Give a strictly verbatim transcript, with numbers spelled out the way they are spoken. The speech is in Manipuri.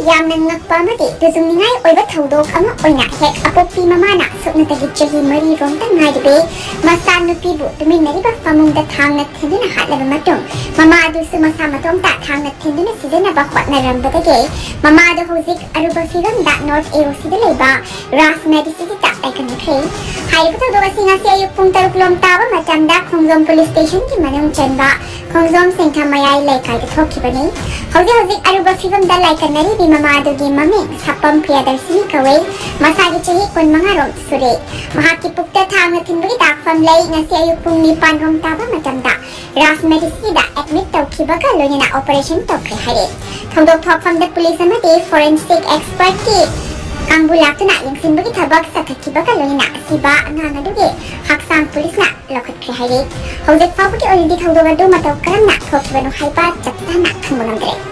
ꯌꯥꯝꯅ ꯉꯛꯄ ꯑꯃꯗꯤ ꯇꯨꯖꯨꯡꯅꯤꯡꯉꯥꯏ ꯑꯣꯏꯕ ꯊꯧꯗꯣꯛ ꯑꯃ ꯑꯣꯏꯅ, ꯍꯦꯛ ꯑꯄꯣꯛꯄꯤ ꯃꯃꯥꯅ ꯁꯨꯞꯅꯇꯒꯤ ꯆꯍꯤ ꯃꯔꯤ ꯔꯣꯝꯇ ꯉꯥꯏꯔꯤꯕꯤ ꯃꯆꯥꯅꯨꯄꯤꯕꯨ ꯇꯨꯃꯤꯟꯅꯔꯤꯕ ꯐꯃꯨꯡꯗ ꯊꯥꯡꯅ ꯊꯤꯟꯗꯨꯅ ꯍꯥꯠꯂꯕ ꯃꯇꯨꯡ, ꯃꯃꯥ ꯑꯗꯨꯁꯨ ꯃꯁꯥ ꯃꯇꯣꯝꯇ ꯊꯥꯡꯅ ꯊꯤꯟꯗꯨꯅ ꯁꯤꯖꯤꯟꯅꯕ ꯍꯣꯠꯅꯔꯝꯕꯗꯒꯤ, ꯃꯃꯥ ꯑꯗꯨ ꯍꯧꯖꯤꯛ ꯑꯔꯨꯕ ꯐꯤꯕꯝꯗ North A O C ꯗ ꯂꯩꯕ ꯔꯥꯖ ꯃꯦꯗꯤꯁꯤꯇꯤꯗ ꯂꯩꯀꯟꯅꯈ꯭ꯔꯦ꯫ ꯍꯥꯏꯔꯤꯕ ꯊꯧꯗꯣꯛ ꯑꯁꯤ ꯉꯁꯤ ꯑꯌꯨꯛ ꯄꯨꯡ ꯇꯔꯨꯛ ꯂꯣꯝ ꯇꯥꯕ ꯃꯇꯝꯗ ꯈꯣꯡꯖꯣꯝ ꯄꯨꯂꯤꯁ ꯁ꯭ꯇꯦꯁꯟꯒꯤ ꯃꯅꯨꯡ ꯆꯟꯕ ꯈꯣꯡꯖꯣꯝ ꯁꯦꯡꯊꯥ ꯃꯌꯥꯏ ꯂꯩꯀꯥꯏꯗ ꯊꯣꯛꯈꯤꯕꯅꯤ꯫ ꯍꯧꯖꯤꯛ ꯍꯧꯖꯤꯛ ꯑꯔꯨꯕ ꯐꯤꯕꯝꯗ ꯂꯥꯏꯀꯠꯅꯔꯤꯕꯤ ꯃꯃꯥ ꯑꯗꯨꯒꯤ ꯃꯃꯤꯡ ꯁꯥꯄꯝ ꯄ꯭ꯔꯤꯌꯥꯗꯔꯁꯤꯅꯤ ꯀꯧꯏ꯫ ꯃꯁꯥꯒꯤ ꯆꯍꯤ ꯀꯨꯟꯃꯉꯥ ꯔꯣꯝ ꯁꯨꯔꯦ꯫ ꯃꯍꯥꯛꯀꯤ ꯄꯨꯛꯇ ꯊꯥꯡꯅ ꯊꯤꯟꯕꯒꯤ ꯗꯥꯛꯐꯝ ꯂꯩ꯫ ꯉꯁꯤ ꯑꯌꯨꯛ ꯄꯨꯡ ꯅꯤꯄꯥꯟ ꯔꯣꯝ ꯇꯥꯕ ꯃꯇꯝꯗ ꯔꯥꯖ ꯃꯦꯗꯤꯁꯤꯇꯤꯗ ꯑꯦꯗꯃꯤꯠ ꯇꯧꯈꯤꯕꯒ ꯂꯣꯏꯅꯅ ꯑꯣꯄꯔꯦꯁꯟ ꯇꯧꯈ꯭ꯔꯦ ꯍꯥꯏꯔꯦ꯫ ꯊꯧꯗꯣꯛ ꯊꯣꯛꯐꯝꯗ ꯄꯨꯂꯤꯁ ꯑꯃꯗꯤ ꯐꯣꯔꯦꯟꯁꯤꯛ ꯑꯦꯛꯁꯄꯔꯠꯀꯤ ꯀꯥꯡꯕꯨ ꯂꯥꯛꯇꯨꯅ ꯌꯦꯡꯁꯤꯟꯕꯒꯤ ꯊꯕꯛ ꯆꯠꯊꯈꯤꯕꯒ ꯂꯣꯏꯅꯅ ꯑꯁꯤꯕ ꯑꯉꯥꯡ ꯑꯗꯨꯒꯤ ꯍꯛꯆꯥꯡ ꯄꯨꯂꯤꯁꯅ ꯂꯧꯈꯠꯈ꯭ꯔꯦ ꯍꯥꯏꯔꯤ꯫ ꯍꯧꯖꯤꯛ ꯐꯥꯎꯕꯒꯤ ꯑꯣꯏꯅꯗꯤ ꯊꯧꯗꯣꯛ ꯑꯗꯨ ꯃꯇꯧ ꯀꯔꯝꯅ ꯊꯣꯛꯈꯤꯕꯅꯣ ꯍꯥꯏꯕ ꯆꯞ ꯆꯥꯅ ꯈꯪꯕ ꯉꯝꯗ꯭ꯔꯦ꯫